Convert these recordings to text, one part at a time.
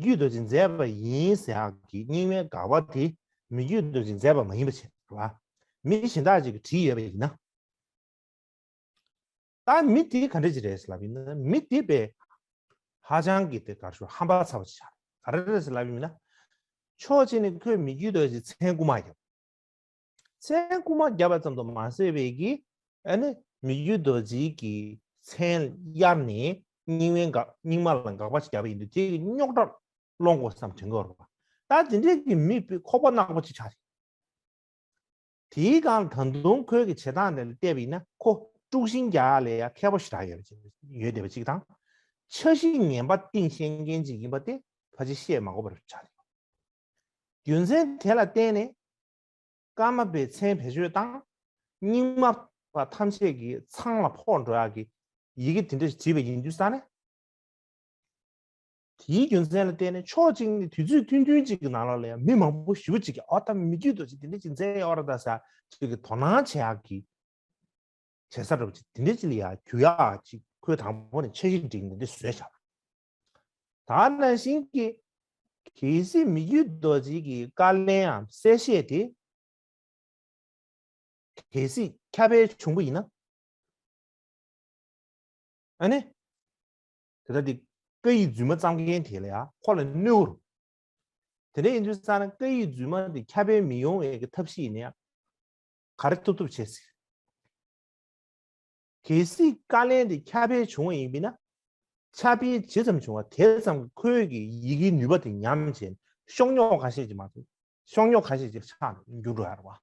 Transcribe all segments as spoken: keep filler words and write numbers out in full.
བརྒྱུད་རྡོ་རྗེས་མཛད་པ་ཡིན་ཟེར་ཡག་གི་རྙིང་མའི་དགག་པ་དེ་མི་བརྒྱུད་རྡོ་རྗེས་མཛད་པ་མ་ཡིན་པ་བྱས་རེད་བ། མི་གཞན་དག་ཅིག་གིས་བྲིས་ཡོད་པ་ཡིན་ན། ད་མི་དེ་ག་འདྲ་ཅིག་རེད་ཟེར་ལབ་ཡིན་ན། མི་དེ་དཔེ་ཧ་ཅང་གི་དེ་ག་རེ་ཞུ། ཧམ་པ་ཚ་བ་ཅིག་ཆགས། ག་རེ་རེད་ཟེར་ལབ་ཡིན་ན། ཕྱོགས་གཅིག་ནས་ཁོས་མི་བརྒྱུད་རྡོ་རྗེ་མཚན་རྐུ་མ་བརྒྱབ། མཚན་རྐུ་མ་བརྒྱབ་པ་ཙམ་དུ་མ་ཟད་པའི་གི། ཨ་ནི་མི་བརྒྱུད་རྡོ་རྗེ་གི་མཚན་གཡར་ནས་རྙིང་མའི་དགག་རྙིང་མ་ལ་དགག་པ་ཞིག་བརྒྱབ་པ་ཡིན་དུས། དེ་གི་རྙོག་དྲ་སློང་དགོས་བསམ་དྲན་གྱི་ཡོད་རེད་པ། ད་དེ་འདྲའི་གི་མི་དཔེ་ཁོག་པ་གནག་པོ་ཅིག་ཆགས་རེད། དེའི་སྒང་ད་དུང་ཁོའི་གི་བྱེད་སྟངས་དེ་ལ་བལྟས་པ་ཡིན་ན། ཁོ་དཀྲུག་ཤིང་རྒྱག་ཡག་ལ་ཡང་མཁས་པོ་ཞེ་དྲག་ཡོད་པ་ཅིག་ཡོད་བསྡད་པ་ཅིག་དང་། འཆར་གཞི་ངན་པ་གཏིང་བཤད་མཁན་ཅིག་ཡིན་པ་དེ་ཕལ་ཆེར་བཤད་མ་དགོས་པ་རེད་ཆགས་རེད། རྒྱུ་མཚན་དེ་ལ་བརྟེན་ནས་ཀརྨ་པའི་མཚན་བེད་སྤྱོད་བཏང་། རྙིང་མ་པ་ཐམས་ཅད་ཀྱི་མཚང་ལ་ཕོག་འགྲོ་ཡག་གི་ཡི་གེ་དེ་འདྲ་ཞིག་བྲིས་པ་ཡིན་དུས་ཙང་ནས། དེའི་རྒྱུ་མཚན་ལ་བརྟེན་ནས་ཕྱོགས་གཅིག་ནས་དུས་ཚོད་ཐུང་ཐུང་གཅིག་གི་ནང་ལོགས་ལ་ཡང་མི་མང་པོ་ཞེ་པོ་ཅིག་གིས། ཨོ་ད་མི་བརྒྱུད་རྡོ་རྗེས་དེ་འདྲ་ཅིག་མཛད་ཡོད་རེད་ད་ཟེར་ཅིག་གི་དོ་སྣང་བྱེད་ཡག་གི་བྱེད་ས་འདྲ་པོ་ཅིག་དེ་འདྲ་ཅིག་ལ་ཡང་གྱུར་ཡག་ཅིག་ཁོས་དང་པོ་ནས་འཆར་གཞི་སྒྲིག་ནས་འདི་བཟོས་བཞག། ད་ནང་བཞིན་གྱི་གལ་སྲིད་མི་བརྒྱུད་རྡོ་རྗེ་གི་བཀའ་ལན་ཡང་གསལ་བཤད་དེ། གལ་སྲིད་ཁྱབ་སྤེལ་བྱུང་བ་ཡིན་ན། ཨ་ནི། དེ་ལྟར་དེ་བཀའ་ཡི་རྫུན་མ་བརྩམས་མཁན་དེ་ལ་ཡང་ཁོ་ལ་གནོད་རུང་། དེ་འདྲ་ཡིན་དུས་ཙང་ན་བཀའ་ཡི་རྫུན་མ་དེ་ཁྱབ་སྤེལ་མི་ཡོང་བའི་གི་ཐབས་ཤེས་ཡིན་ན་ཡང་ག་རེ་ཐུབ་ཐུབ་བྱེད་སྲིད། གལ་སྲིད་བཀའ་ལན་དེ་ཁྱབ་སྤེལ་བྱུང་བ་ཡིན་པས་ན། ཁྱབ་སྤེལ་ཇི་ཙམ་བྱུང་བ་དེ་ཙམ་གྱིས་ཁོའི་གི་ཡི་གེའི་ནུས་པ་དེ་ཉམས་བྱས་ནས་ཤོག་ངོས་ཁ་ཤས་ཅིག་མ་གཏོགས་ཤོག་ངོས་ཁ་ཤས་ཅིག་ཆག་འགྱུར་འགྲོ་ཡ་རེད་བ།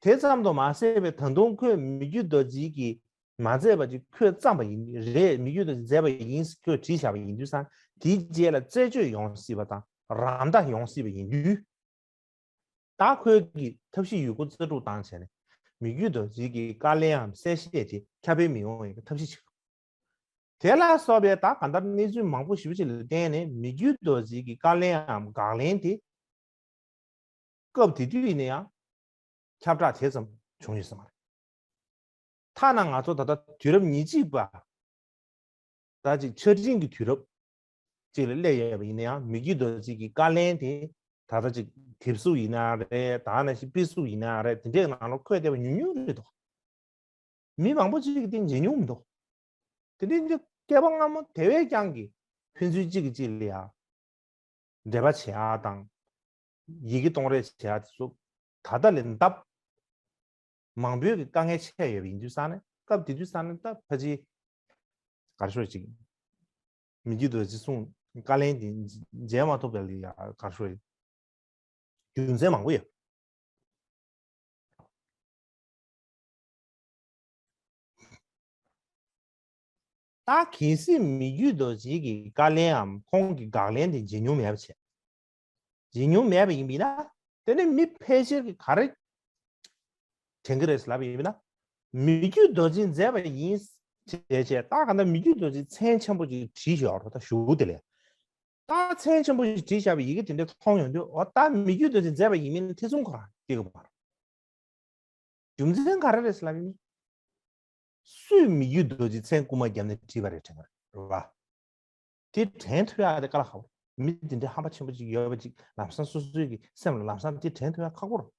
དེ་ཙམ་དུ་མ་ཟད་པའི་ད་དུང་ཁོས་མི་བརྒྱུད་རྡོ་རྗེ་གིས་མ་མཛད་པ་ཅིག་ཁོས་བརྩམས་པ་ཡིན་རེད། མི་བརྒྱུད་རྡོ་རྗེས་མཛད་པ་ཡིན་ཁོས་བྲིས་བཞག་པ་ཡིན་དུས་ཙང་དེའི་རྗེས་ལ་རྩད་གཅོད་ཡོང་སྲིད་པ་དང་རམ་འདེགས་ཡོང་སྲིད་པ་ཡིན་དུས། ད་ཁོས་ཀྱི་ཐབས་ཤེས་ཡོད་རྒུ་རྩལ་སྤྲུགས་བཏང་བྱས་ནས་མི་བརྒྱུད་རྡོ་རྗེ་གི་བཀའ་ལན་འམ་གསལ་བཤད་དེ་ཁྱབ་སྤེལ་མི་ཡོང་བའི་ཐབས་ཤེས་བྱེད། དེ་ལ་སོགས་པའི་ད་གང་ལྟར་གནས་ཚུལ་མང་པོ་ཞེ་པོ་ཅིག་ལ་བརྟེན་ནས་མི་བརྒྱུད་རྡོ་རྗེ་གི་བཀའ་ལན་འམ་དགག་ལན་དེ་སྐབས་དེ་དུས་ཡིན་ན་ཡང་ཁྱབ་བསྒྲགས་དེ་ཙམ་བྱུང་ཡོད་ས་མ་རེད། ཐ་ན་ང་ཚོ་ད་ལྟ་དུས་རབས་ཉེར་གཅིག་པ། ད་ཅིག་ཆ་འཕྲིན་གྱི་དུས་རབས་ཅིག་ལ་སླེབས་ཡོད་པ་ཡིན་ན་ཡང་མི་བརྒྱུད་རྡོ་རྗེ་གི་བཀའ་ལན་དེ་ད་ལྟ་ཅིག་དེབ་གཟུགས་ཡིན་ན་རེད། ད་ནང་བཞིན་དཔེ་གཟུགས་ཡིན་ན་རེད། དེ་འདྲའི་ནང་ལ་འཁོད་བསྡད་པ་ཉུང་ཉུང་རེད་འདུག། མི་མང་པོ་ཅིག་གིས་དེ་མཇལ་མྱོང་མི་འདུག། དེ་འདྲའི་འདི་སྐལ་པ་སྔ་མོ་དེ་བས་ཀྱང་གི་ཕན་ཚུན་གཅིག་གིས་གཅིག་ལ་ཡ་འབྲེལ་བ་བྱེད་ཡ་དང་། ཡི་གེ་གཏོང་རེས་བྱེད་ཡ་དེ་ཚོ་ད་ལྟ་ལས་ལྡབ་མང་པོའི་གི་དཀའ་ངལ་ཆེ་ཡོད་པ་ཡིན་དུས་ཙང་ནས། སྐབས་དེ་དུས་ཙང་ནས་ད་ཕལ་ཆེར་ག་རེ་ཞུ་ཅིག་མི་བརྒྱུད་རྡོ་རྗེ་གསུང་བཀའ་ལན་དེ་མཇལ་མ་ཐུབ་པ་ལ་ཡ་ག་རེ་ཞུ་རྒྱུ་མཚན་མང་པོ་ཡོད། ད་གལ་སྲིད་མི་བརྒྱུད་རྡོ་རྗེ་གི་བཀའ་ལན་འམ་ཁོང་གི་དགག་ལན་དེ་མཇལ་མྱོང་མེད་པ་བྱས། མཇལ་མྱོང་མེད་པ་ཡིན་པས་ན། དེ་ནི་མི་ཕལ་ཆེར་གྱིས་ག་རེ་དྲན་གྱི་རེད་ལབ་པ་ཡིན་པས་ན། མི་བརྒྱུད་རྡོ་རྗེས་མཛད་པ་ཡིན་ཞེས་བྱས། ད་ག་ད་མི་བརྒྱུད་རྡོ་རྗེས་མཚན་ཆེན་པོ་ཅིག་བྲིས་ཡོད་རེད། ད་གཞུག་དེ་ལས་ད་མཚན་ཆེན་པོ་ཅིག་བྲིས་བཞག་པའི་ཡི་གེ་དེ་འདྲ་མཐོང་ཡོང་དུས། འོ་ད་མི་བརྒྱུད་རྡོ་རྗེས་མཛད་པ་ཡིན་མིན་ཐེ་ཚོམ་ཁོ་རང་སྐྱེ་གི་མ་རེད། རྒྱུ་མཚན་ག་རེ་རེད་ཟེར་ལབ་ཡིན། སུས་མི་བརྒྱུད་རྡོ་རྗེ་མཚན་རྐུ་མ་བརྒྱབ་ནས་བྲིས་པ་རེད་དྲན་གི་རེད་བ། དེ་དྲན་ཐུབ་ཡག་དེ་དཀའ་ལས་ཁག་པོ་རེད། མི་དེ་འདྲའི་ཧམ་པ་ཆེན་པོ་ཅིག་ཡོད་པ་ཅིག་ལམ་སང་སོ་སོའི་གི་སེམས་ལ་ལམ་སང་དེ་དྲན་ཐུབ་ཡག་ཁག་པོ་རེད།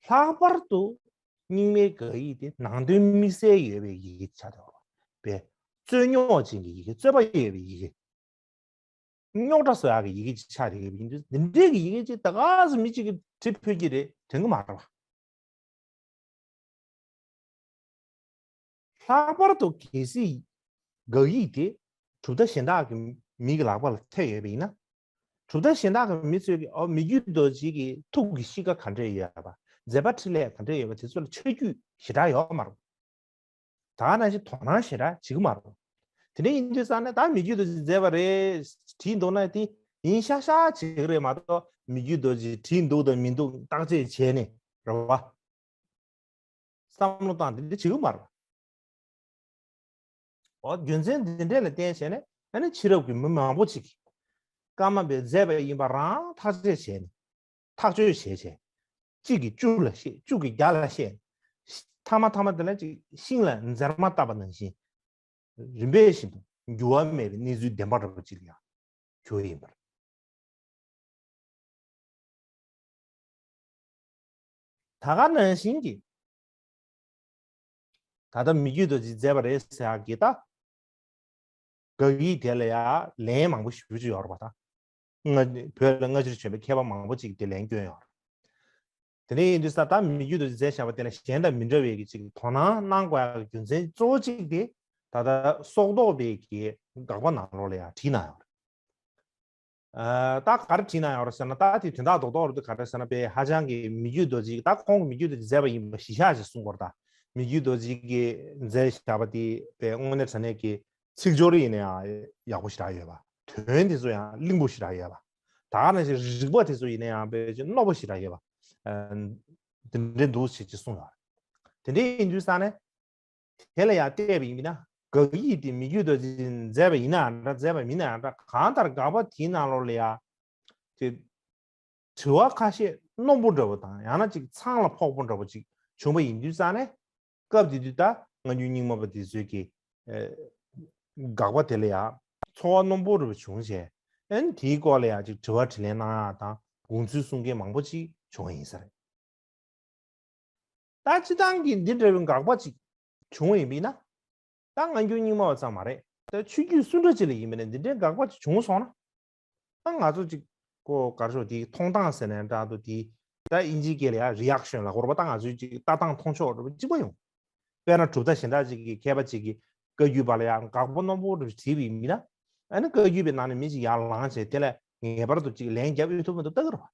ལྷག་པར་དུ་རྙིང་མའི་དགག་ཡིག་དེ་ནང་དོན་དམིགས་བསལ་ཡོད་པའི་ཡི་གེ་ཆགས་བསྡད་ཡོད་རེད་བ། རྩོད་རྙོག་ཅན་གྱི་ཡི་གེ། རྩོད་པ་ཡོད་པའི་ཡི་གེ། རྙོག་དྲ་བཟོ་ཡག་གི་ཡི་གེ་ཅིག་ཆགས་བསྡད་ཡོད་པ་ཡིན་དུས། འདི་འདྲའི་གི་ཡི་གེ་ཅིག་ད་ག་སེ་མི་གཅིག་གིས་བྲིས་ཕོད་ཀྱི་རེད་དྲན་གི་མ་རེད་བ། ལྷག་པར་དུ་གལ་སྲིད་དགག་ཡིག་དེ་གྲུབ་མཐའ་གཞན་དག་གི་མི་གི་ལག་པ་ལ་ཐེབས་ཡོད་པ་ཡིན་ན། གྲུབ་མཐའ་གཞན་དག་གི་མི་ཚོས་ཀྱིས་ཨོ་མི་བརྒྱུད་རྡོ་རྗེ་གི་ཐུགས་ཀྱི་གཤིས་ཀ་ག་འདྲས་ཡོད་པ། མཛད་པ་འཕྲིན་ལས་ག་འདྲས་ཡོད་པ་དེ་ཚོ་ལ་ཆ་རྒྱུས་ཞེ་དྲག་ཡོད་མ་རེད། ད་ག་ནང་བཞིན་དོ་སྣང་ཞེ་དྲག་བྱེད་ཀྱི་མ་རེད། དེ་འདྲ་ཡིན་དུས་ཙང་ནས་ད་མི་བརྒྱུད་རྡོ་རྗེས་མཛད་པ་རེད་བྲིས་འདུག་ན་དེ་ཡིན་ཤག་ཤག་བྱེད་ཀྱི་རེད་མ་གཏོགས། མི་བརྒྱུད་རྡོ་རྗེས་བྲིས་འདུག་དང་མི་འདུག་བརྟག་དཔྱད་བྱས་ནས་རེད་བ། བསམ་བློ་བཏང་དེ་འདྲ་བྱེད་ཀྱི་མ་རེད་བ། འོ་རྒྱུ་མཚན་འདི་འདྲ་ལ་བརྟེན་བྱས་ནས་ཨ་ནི་ཕྱི་རབས་ཀྱི་མི་མང་པོ་ཅིག་གིས་ཀརྨ་པས་མཛད་པ་ཡིན་པ་རང་ཐག་བཅད་བྱས་ནས། ཐག་གཅོད་བྱས་བྱས། གཅིག་གིས་བཅུ་ལ་བཤད། བཅུ་གིས་བརྒྱ་ལ་བཤད། ཐ་མ་ཐ་མ་དེ་ལ་ཅིག་ཤིང་ལ་འཛེར་མ་བཏབ་པ་ནང་བཞིན། རིམ་པས་བཞིན་དུ་འགྱུར་བ་མེད་པའི་གནས་ཚུལ་བདེན་པ་འདྲ་པོ་ཅིག་ལ་ཡང་ གྱུར་ཡིན་པར། ད་ག་ནང་བཞིན་གྱི། ད་ལྟ་མི་རྒྱུད་རྡོ་རྗེས་མཛད་པ་རེད་ཟེར་ཡག་གི་ད། དགག་ཡིག་དེ་ལ་ཡང་ལན་མང་པོ་ཞེ་པོ་ཅིག་ཡོད་རེད་པ་ད། སྔ་བོད་ལ་སྔ་ཕྱིར་བྱོན་པའི་མཁས་པ་མང་པོ་ཅིག་དེ་ལན་བསྐྱོན་ཡོད་རེད། དེ་འདྲ་ཡིན་དུས་ད་ལྟ་མི་རྒྱུད་རྡོ་རྗེས་མཛད་བཞག་པ་དེ་ལ་གཞན་དང་མི་འདྲ་བའི་གི་ཅིག་དོ་སྣང་གནང་དགོས་ཡག་གི་རྒྱུ་མཚན་གཙོ་བོ་གཅིག་དེ་ད་ལྟ་སྲོག་ཐོག་པའི་གི་དགག་པ་ནང་ལོགས་ལ་ཡང་བྲིས་གནང་ཡོད་རེད། ཨ། ད་ག་རེ་བྲིས་གནང་ཡོད་རེད་ཟེར་ན། ད་དེ་དོན་དག་རྡོག་རྡོག་རེད་འདུག་ག་རེ་ཟེར་ན། དཔེ་ཧ་ཅང་གི་མི་རྒྱུད་རྡོ་རྗེ། ད་ཁོང་གི་མི་རྒྱུད་རྡོ་རྗེས་མཛད་པ་ཡིན་པ་གཞི་བཞག་ཅིག་གསུང་དགོས་རེད་ད། མི་རྒྱུད་རྡོ་རྗེ་གིས་མཛད་བཞག་པ་དེ་དཔེ་དངོས་གནས་དྲང་གནས་ཀྱི་ཚིག་སྦྱོར་ཡིན་ན་ཡང་ཡག་པོ་ཞེ་དྲག་ཡོད་པ། དོན་དེ་ཚོ་ཡང་བརླིང་པོ་ཞེ་དྲག་ཡོད་པ། ད་ག་ནང་བཞིན་རིགས་པ་དེ་ཚོ་ཡིན་ན་ཡང་དཔེ་ཅིག་རྣོ་པོ་ཞེ་དྲག་ཡོད་པ། ཨ། དེ་འདྲའི་འདུག་ཅེས་ཅིག་གསུངས་ཡོད་རེད། དེ་འདྲའི་ཡིན་དུས་ཙང་ནས། དེ་ལ་ཡང་བལྟས་པ་ཡིན་ན། དགག་ཡིག་དེ་མི་རྒྱུད་རྡོ་རྗེས་མཛད་པ་ཡིན་ནའང་འདྲ། མཛད་པ་མིན་ནའང་འདྲ། གང་ལྟར་དགག་པ་དེའི་ནང་ལོགས་ལ་ཡང་དེ་དྲི་བ་ཁ་ཤས་རྣོན་པོ་འདྲ་པོ་དང་། ཡང་ན་ཅིག་ཚང་ལ་ཕོག་པོ་འདྲ་པོ་ཅིག་བྱུང་བ་ཡིན་དུས་ཙང་ནས། སྐབས་དེ་དུས་ད་སྔ་འགྱུར་རྙིང་མ་པ་དེ་ཚོས་ཀྱི། ཨེ། དགག་པ་དེ་ལ་ཡང་ཚོར་བ་རྣོན་པོ་འདྲ་པོ་བྱུང་བྱས། ཨ་ནི་དེའི་སྐོར་ལ་ཡང་ཅིག་དྲི་བ་དྲིས་ལན་གནང་ཡག་དང་དགོངས་ཚུལ་གསུང་མཁན་མང་པོ་ཅིག་བྱུང་བ་ཡིན་ས་རེད། ད་སྤྱིར་བཏང་གི་འདི་འདྲ་བའི་དགག་པ་ཅིག་བྱུང་བ་ཡིན་པས་ན། ད་སྔ་འགྱུར་རྙིང་མ་བ་ཙམ་མ་རེད། ད་ཆོས་བརྒྱུད་སུ་འདྲ་ཅིག་ལ་ཡིན་པས་ན་འདི་འདྲའི་དགག་པ་ཅིག་བྱུང་སོང་ན། ད་ང་ཚོ་ཅིག་ཀོ་གར་ཤོག་དེའི་མཐོང་སྟངས་ཟེར་ནས་འདྲ་འདུག་དེ་ད་དབྱིན་ཇིའི་སྐད་ལ་ཡང་reaction་ལབ་དགོས་རེད་པ། ད་ང་ཚོའི་ཅིག་ལྟ་སྟངས་མཐོང་ཕྱོགས་འདྲ་པོ་གཅིག་པ་ཡོང་། དཔེར་ན་གྲུབ་མཐའ་གཞན་དག་ཅིག་གི་མཁས་པ་ཅིག་གིས་བཀའ་བརྒྱུད་པ་ལ་ཡང་དགག་པ་རྣོན་པོ་འདྲ་པོ་བྲིས་པ་ཡིན་ན། ཨ་ནི་བཀའ་བརྒྱུད་པའི་ནང་ནས་མི་ཅིག་ཡར་ལངས་བྱས་དེ་ལ་ངེས་པར་དུ་ཅིག་ལན་རྒྱབ་འོས་ཐུབ་མི་འདུག་ལྟ་གི་རེད་པ།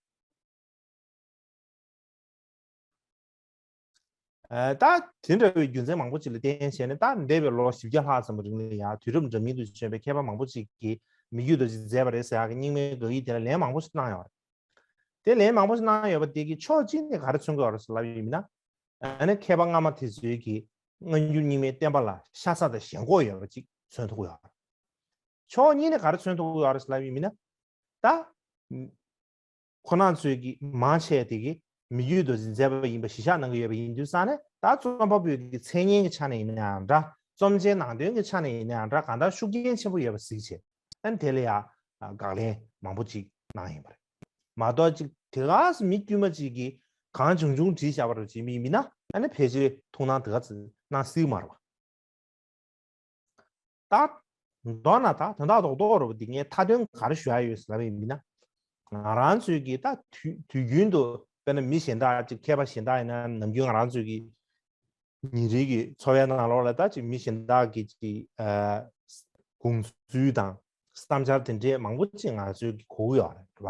ཨ། ད་དེ་འདྲ་བའི་རྒྱུ་མཚན་མང་པོ་ཅིག་ལ་བརྟེན་བྱས་ནས། ད་འདས་པའི་ལོ་བཞི་བརྒྱ་ལྷག་ཙམ་རིང་ལ་ཡང་དུས་རབས་འདྲ་མིན་དུ་བྱོན་པའི་མཁས་པ་མང་པོ་ཅིག་གིས་མི་རྒྱུད་རྡོ་རྗེས་མཛད་པ་རེད་ཟེར་ཡག་གི་རྙིང་མའི་དགག་ཡིག་དེ་ལ་ལན་མང་པོ་ཞིག་གནང་ཡོད་རེད། དེ་ལན་མང་པོ་ཞིག་གནང་ཡོད་པ་དེ་གིས་ཕྱོགས་གཅིག་ནས་ག་རེ་མཚོན་གྱི་ཡོད་རེད་ཟེར་ལབ་པ་ཡིན་ན། ཨ་ནི་མཁས་པ་སྔ་མ་དེ་ཚོས་ཀྱིས་སྔ་འགྱུར་རྙིང་མའི་བསྟན་པ་ལ་ཤ་ཚ་དང་ཞེན་ཁོག་ཡོད་པ་ཅིག་མཚོན་ཐུབ་ཀྱི་ཡོད་རེད། ཕྱོགས་གཉིས་ནས་ག་རེ་མཚོན་ཐུབ་ཀྱི་ཡོད་རེད་ཟེར་ལབ་པ་ཡིན་ན། ད་ཁོ་རང་ཚོས་ཀྱི་མང་ཆེ་དེ་གིས་མི་རྒྱུད་རྡོ་རྗེས་མཛད་པ་ཡིན་པ་གཞི་བཞག་གནང་གི་ཡོད་པ་ཡིན་དུས་ཙང་ནས། ད་རྩོམ་པ་པོའི་གི་མཚན་སྙན་གྱི་ཆ་ནས་ཡིན་ན་ཡང་འདྲ། རྩོམ་བྱའི་ནང་དོན་གྱི་ཆ་ནས་ཡིན་ན་ཡང་འདྲ། གང་ལྟར་ཤུགས་རྐྱེན་ཆེན་པོ་ཡོད་པ་གཟིགས་བྱས། ཨ་ནི་དེ་ལ་ཡང་དགག་ལན་མང་པོ་ཅིག་གནང་ཡིན་པ་རེད། མ་གཏོགས་ཅིག་དེ་ག་སེ་མི་དཀྱུས་མ་ཅིག་གིས་གང་བྱུང་བྱུང་བྲིས་བཞག་པ་རེད་ཅེས་མི་ཡིན་ན། ཨ་ནི་ཕལ་ཆེར་ཐུགས་སྣང་དེ་ག་ཚོད་གནང་སྲིད་མ་རེད་པ། ད་མདོར་ན་ད་དོན་དག་རྡོག་རྡོག་རེད་པ། འདི་ངས་མཐའ་དོན་ག་རེ་ཞུ་ཡ་ཡོད་ཟེར་ལབ་པ་ཡིན་ན། ང་རང་ཚོས་ཀྱིས་ད་དུས་དུས་རྒྱུན་དུ་དཔེར་ན་མི་གཞན་དག་ཅིག་མཁས་པ་གཞན་དག་ཡིན་ན། ནམ་རྒྱུན་ང་རང་ཚོས་ཀྱི་ཉིན་རེའི་གི་འཚོ་བའི་ནང་ལོགས་ལ་ད་ཅིག་མི་གཞན་དག་གི་ཅིག་ཨ་དགོངས་ཚུལ་དང་བསམ་འཆར་དེ་འདྲའི་མང་པོ་ཅིག་ང་ཚོས་ཀྱི་གོ་གི་ཡོད་རེད་པ།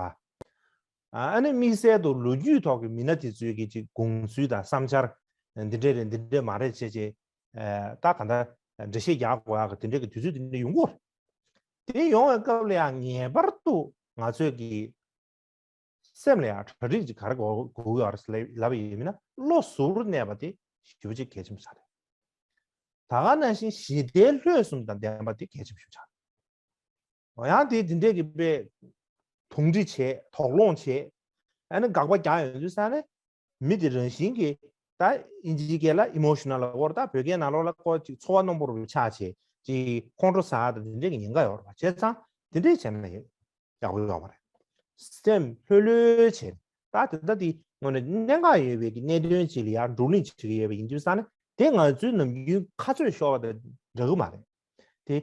ཨ་ནི་དམིགས་བསལ་དུ་ལོ་རྒྱུས་ཐོག་གི་མི་སྣ་དེ་ཚོའི་གི་ཅིག་དགོངས་ཚུལ་དང་བསམ་འཆར་འདི་འདྲ་རེད་འདི་འདྲ་མ་རེད་བྱས་བྱས། ཨ། ད་ག་འདྲ་འགྲེལ་བཤད་རྒྱག་དགོས་ཡག་གི་དེ་འདྲ་གི་དུས་ཚོད་དེ་འདྲ་ཡོང་གི་ཡོད་རེད། དེ་ཡོང་བའི་སྐབས་ལ་ཡང་ངེས་པར་དུ་ང་ཚོས་ཀྱི་སེམས་ལ་ཡང་གྲ་སྒྲིག་ཅིག་ག་རེ་དགོས་དགོས་ཀྱི་ཡོད་རེད་ཟེར་ལབ་པ་ཡིན་ན། བློ་གཟུར་གནས་པ་དེ་ཞེ་པོ་ཅིག་གལ་ཆེན་པོ་ཆགས་རེད། ད་ག་ནང་བཞིན་ཞི་བདེའི་ལྷོད་གསུམ་དང་ལྡན་པ་དེ་གལ་ཆེན་པོ་ཞིག་ཆགས་རེད། འོ་ཡང་དེ་དེ་འདྲས་ཀྱི་དཔེ་དོགས་འདྲི་བྱས། དོགས་སློང་བྱས། ཨ་ནི་དགག་པ་རྒྱག་ཡོང་དུས་ཙང་ནས། མི་དེ་རང་བཞིན་གྱིས་ད་དབྱིན་ཇིའི་སྐད་ལ་emotional ལབ་ཀྱི་ཡོད་རེད། ད་བོད་སྐད་ནང་ལོགས་ལ་ཁོ་ཅིག་ཚོར་བ་རྣོན་པོ་རུ་ཆགས་བྱས། ཅིག་ཁོང་ཁྲོ་ཟ་ཡག་དང་དེ་འདྲས་ཀྱི་ཉེན་ཁ་ཡོད་རེད་པ། བྱས་ཙང་དེ་འདྲས་བྱས་ན་ཡག་པོ་ཡོད་མ་རེད། སེམས་ལྷོད་ལྷོད་བྱས། ད་དེ་ལྟ་དེ་དངོས་གནས་གནད་འགག་ཡོད་པའི་གི་གནད་དོན་ཅིག་ལ་ཡང་བགྲོ་གླེང་བྱེད་ཀྱི་ཡོད་པ་ཡིན་དུས་ཙང་ནས། དེ་ང་ཚོའི་ནམ་རྒྱུན་ཁ་རྩོད་ཤོར་བ་དང་འདྲ་གི་མ་རེད། དེ་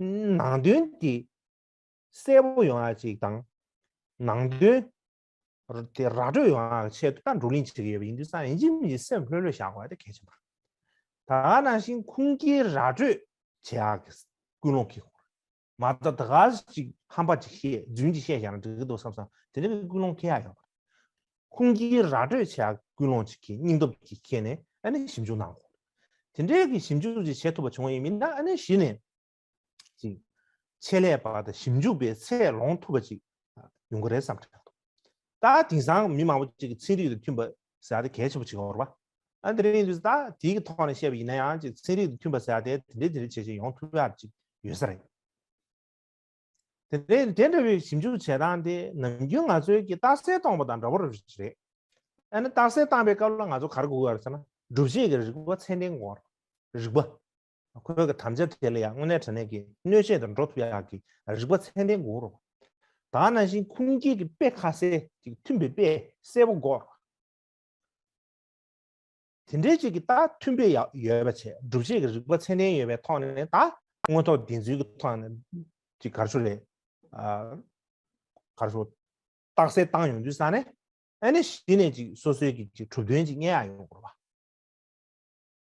ནང་དོན་དེ་གསལ་པོ་ཡོང་ཡག་ཅིག་དང་། ནང་དོན་དེ་ར་སྤྲོད་ཡོང་ཡག་ཆེད་དུ་ད་བགྲོ་གླེང་བྱེད་ཀྱི་ཡོད་པ་ཡིན་དུས་ཙང་། ཡིན་གཅིག་མིན་གཅིག་སེམས་ལྷོད་ལྷོད་བཞག་དགོས་ཡག་དེ་གལ་ཆེན་པོ་རེད། ད་ག་ནང་བཞིན་ཁུངས་སྐྱེལ་ར་སྤྲོད་བྱེད་ཡག་གི་ཀུན་སློང་འཁྱེར་དགོས་རེད། མ་གཏོགས་ད་ག་ཅིག་ཧམ་པ་ཅིག་བཤད། རྫུན་ཅིག་བཤད་བཞག་ན་འགྲིག་གི་འདུག་བསམ་བསམ་དེ་འདྲ་གི་ཀུན་སློང་འཁྱེར་ཡག་ཡོད་མ་རེད། ཁུངས་སྐྱེལ་ར་སྤྲོད་བྱེད་ཡག་ཀུན་སློང་ཅིག་གི་སྙིང་སྟོབས་ཅིག་འཁྱེར་ནས། ཨ་ནི་ཞིབ་འཇུག་གནང་དགོས། དེ་འདྲའི་གི་ཞིབ་འཇུག་ཅིག་བྱེད་ཐུབ་པ་བྱུང་བ་ཡིན་ན། ཨ་ནི་གཞི་ནས་ཅིག་ཆེད་ལས་པ་དང་ཞིབ་འཇུག་པའི་ཚད་ལོངས་ཐུབ་པ་ཅིག་ཡོང་གི་རེད་བསམ་དྲན་འདུག་ད་དེང་སང་མི་མང་པོ་ཅིག་གིས་ཚན་རིག་དང་མཐུན་པ་ཟེར་ཡག་དེ་གལ་ཆེན་པོ་ཅིག་ཡོད་རེད་པ། ཨ། དེ་འདྲ་ཡིན་དུས་ད་དེའི་གི་ཐོག་ནས་བཤད་པ་ཡིན་ན་ཡང་། ཅིག་ཚན་རིག་དང་མཐུན་པ་ཟེར་ཡག་དེ་དེ་འདྲ་དེ་འདྲ་བྱས་བྱས་ཡོང་ཐུབ་ཡག་ཅིག་ཡོད་ས་རེད། དེ་འདྲའི་དེ་འདྲ་བའི་ཞིབ་འཇུག་བྱེད་སྟངས་དེ་ནམ་རྒྱུན་ང་ཚོའི་གི་རྟགས་གསལ་སྟོན་པ་དང་འདྲ་པོ་རེད། ཨ་ནི་རྟགས་གསལ་བཏང་པའི་སྐབས་ལ་ང་ཚོ་ག་རེ་དགོས་ཀྱི་ཡོད་རེད་ཟེར་ན། སྒྲུབ་བྱེད་ཀྱི་རིགས་པ་ཚད་ལྡན་དགོས་རེད། རིགས་པ། ཁོའི་གི་དམ་བཅའ་དེ་ལ་ཡང་དངོས་གནས་དྲང་གནས་ཀྱི་གནོད་བྱེད་དུ་འགྲོ་ཐུབ་ཡག་གི་རིགས་པ་ཚད་ལྡན་དགོས་རེད། ད་ནང་བཞིན་ཁུངས་སྐྱེལ་གྱི་དཔེ་ཁ་གསལ་ཅིག་མཐུན་པའི་དཔེ་གསལ་པོ་དགོས། དེ་འདྲའི་ཅིག་གི་ད་མཐུན་དཔེ་ཡ་ཡོད་པ་བྱས། སྒྲུབ་བྱེད་ཀྱི་རིགས་པ་ཚད་ལྡན་ཡོད་པའི་ཐོག་ནས་ད་དངོས་ཐོག་བདེན་འཚོལ་གྱི་ཐོག་ནས་ཅིག་ག་རེ་ཞུ་རེད། ཨ། ག་རེ་ཞུ། རྟགས་གསལ་བཏང་ཡོང་དུས་ཙ་ནས་ཨ་ནི་གཞི་ནས་ཅིག་སོ་སོའི་གི་ཅིག་གྲུབ་དོན་ཅིག་རྙེད་ཡ་ཡོང་དགོས་རེད་པ།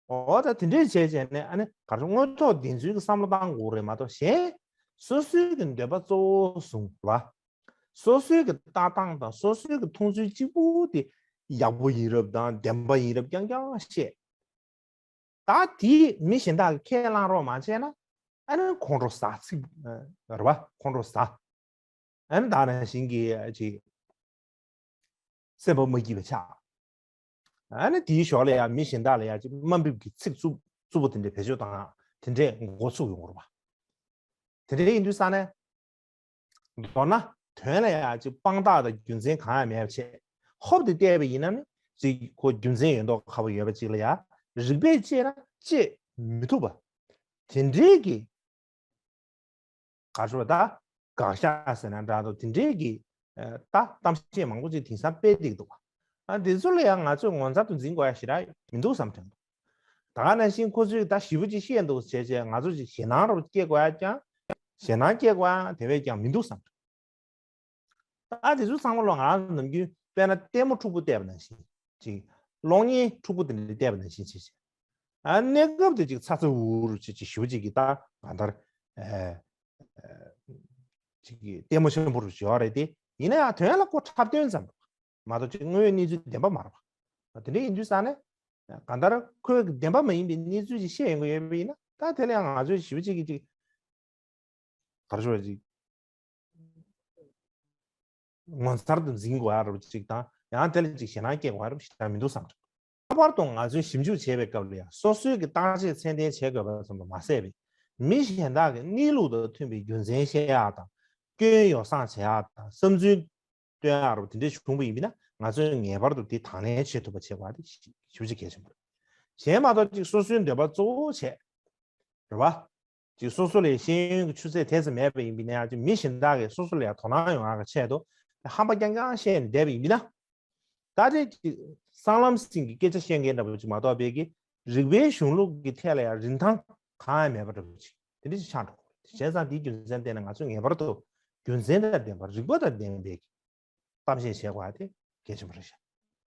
འོ་ད་དེ་འདྲས་བྱས་བྱས་ནས་ཨ་ནི་ག་རེ་ཞུ། དངོས་ཐོག་བདེན་འཚོལ་གྱི་བསམ་བློ་བཏང་དགོས་རེད་མ་གཏོགས། གཞན་སོ་སོའི་གི་འདོད་པ་གཙོ་བོ་བཟུང་ར། སོ་སོའི་གི་ལྟ་སྟངས་དང་སོ་སོའི་གི་མཐོང་ཚུལ་གཅིག་པུ་དེ་ཡག་པོ་ཡིན་རབས་དང་བདེན་པ་ཡིན་རབས་རྐྱང་རྐྱང་བཤད། ད་དེ་མི་གཞན་དག་གིས་ཁས་བླངས་རོགས་མ་བྱས་ན་ཨ་ནི་ཁོང་ཁྲོ་ཟ། ཚིག་རེད་པ། ཁོང་ཁྲོ་ཟ། ཨ་ནི་ད་ནང་བཞིན་གྱི་ཅིག་སེམས་པ་མ་སྐྱིད་པ་ཆགས། ཨ་ནི་དེའི་ཞོར་ལ་ཡང་མི་གཞན་དག་ལ་ཡང་ཅིག་དམའ་འབེབས་ཀྱི་ཚིག་རྩུབ་རྩུབ་པོ་དེ་འདྲ་བེད་སྤྱོད་བཏང་། དེ་འདྲས་འགོ་ཚུགས་ཡོང་གི་རེད་པ། དེ་འདྲ་ཡིན་དུས་ཙ་ནས། མདོར་ན་དོན་ལ་ཡང་ཅིག་དཔང་རྟགས་དང་རྒྱུ་མཚན་གང་ཡང་མེད་པ་བྱས། ཧོབ་སྟེ་བལྟས་པ་ཡིན་ན་ནི་ཅིག་ཁོ་རྒྱུ་མཚན་ཡོད་མདོག་ཁ་པོ་ཡོད་པ་ཅིག་ལ་ཡང་རིགས་པས་དཔྱད་ན་དཔྱད་མི་ཐུབ་པ། དེ་འདྲའི་གི་ག་རེ་ཞུ་བ། ད་དགག་བཞག་ཟེར་ན་འདྲ་འདུག། དེ་འདྲའི་གི་ཨ་ད་གཏམ་བཤད་མང་པོ་ཅིག་དེང་སང་སྤེལ་བསྡད་འདུག་པ། ཨ་འདི་ཚོ་ལ་ཡང་ང་ཚོས་ངོ་མཚར་དུ་འཛིན་དགོས་ཡ་ཞེ་དྲག་མི་འདུག་བསམ་དྲན་འདུག། ད་ག་ནང་བཞིན་ཁོ་ཚོས་ད་ཞེ་པོ་ཅིག་བཤད་འདུག་བྱས་བྱས་ང་ཚོ་ཅིག་ཞེད་སྣང་རུ་སྐྱེ་དགོས་ཡ་ཀྱང་། ཞེད་སྣང་སྐྱེ་དགོས་ཡ་དེ་བས་ཀྱང་མི་འདུག་བསམ་དྲན། ད་དེ་ཚོ་ཚང་མ་ལོ་ང་རང་ནམ་རྒྱུན་དཔེར་ན་ལྟད་མོ་འཁྲུག་པོ་བལྟས་པ་ནང་བཞིན་ཅིག། གློག་བརྙན་འཁྲུག་པོ་དེ་འདྲ་བལྟས་པ་ནང་བཞིན་བྱས་བྱས། ཨ་གནས་སྐབས་དེ་ཅིག་ཚ་ཚ་འུར་འུར་ཅིག་ཅིག་ཞེ་པོ་ཅིག་གི་ད་གང་ལྟར་ཨ་ཅིག་གི་ལྟད་མོ་ཆེན་པོ་རུ་བྱེད་ཡ་རེད་དེ། ཡིན་ན་ཡང་དོན་ལ་ཁོ་འཁྲབ་སྟོན་ཙམ་མ་གཏོགས་ཅིག་དངོས་ཡོད་གནས་ཚུལ་བདེན་པ་མ་རེད་པ། དེ་འདྲ་ཡིན་དུས་ཙ་ནས་གང་ལྟར་ཁོས་བདེན་པ་མ་ཡིན་པའི་གནས་ཚུལ་ཅིག་བཤད་ཡོང་གི་ཡོད་པ་ཡིན་ན། ད་དེ་ལ་ཡང་ང་ཚོས་ཞེ་པོ་ཅིག་གི་ཅིག་ག་རེ་ཞུ་བ་ཅིག་ངོ་མཚར་དུ་འཛིན་དགོས་ཡ་རུ་ཅིག་དང་། ཡང་དེ་ལ་ཅིག་ཞེད་སྣང་སྐྱེ་དགོས་ཡ་རུ་ཞེ་དྲག་མི་འདུག་བསམ་གྱི་འདུག། ལྷག་པར་དུ་ང་ཚོས་ཞིབ་འཇུག་བྱེད་པའི་སྐབས་ལ་ཡང་སོ་སོའི་གི་བརྟག་དཔྱད་ཚད་ལྡན་བྱེད་དགོས་པ་ཙམ་དུ་མ་ཟད་པའི། མི་གཞན་དག་གི་གནས་ལུགས་དང་མཐུན་པའི་རྒྱུ་མཚན་བཤད་ཡ་དང་། སྐྱོན་ཡོ་བསྲང་བྱེད་ཡ་དང་། བསམ་ཚུལ་སྟོན་ཡ་རུ་དེ་འདྲ་བྱུང་བ་ཡིན་པ་ན་ང་ཚོས་ངེས་པར་དུ་དེ་དང་ལེན་བྱེད་ཐུབ་པ་བྱེད་དགོས་པ་དེ་ཞེ་པོ་ཅིག་གལ་ཆེན་པོ་རེད། གཞན་མ་གཏོགས་ཅིག་སོ་སོའི་འདོད་པ་གཙོ་བོ་བྱས། རེད་པ། ཅིག་སོ་སོ་ལ་ཤེས་ཡོན་གྱི་ཆུ་ཚད་དེ་ཙམ་མེད་པ་ཡིན་པ་ཡིན་ན་ཡང་། ཅིག་མི་གཞན་དག་གིས་སོ་སོ་ལ་ཡང་དོ་སྣང་ཡོང་ཡག་གི་ཆེད་དུ་ཧམ་པ་རྐྱང་རྐྱང་བཤད་ནས་བསྡད་པ་ཡིན་ན། ད་རེས་ཀྱི་གསང་ལམ་སེང་གེ་སྐད་ཆ་བཤད་མཁན་འདྲ་པོ་ཅིག་མ་གཏོགས་པའི་གི་རིགས་པའི་གཞུང་ལུགས་ཀྱི་ཐད་ལ་ཡང་རིན་ཐང་གང་ཡང་མེད་པ་འདྲ་པོ་ཅིག་དེ་འདྲ་ཅིག་ཆགས་འགྲོ་གི་རེད། བྱས་ཙང་དེའི་རྒྱུ་མཚན་བརྟེན་ནས་ང་ཚོས་ངེས་པར་དུ་རྒྱུ་མཚན་དང་ལྡན་པ། རིགས་པ་དང་ལྡན་པའི་གི་གཏམ་བཤད་བྱེད་དགོས་པ་དེ་གལ་ཆེན་པོ་རེད་ཤག།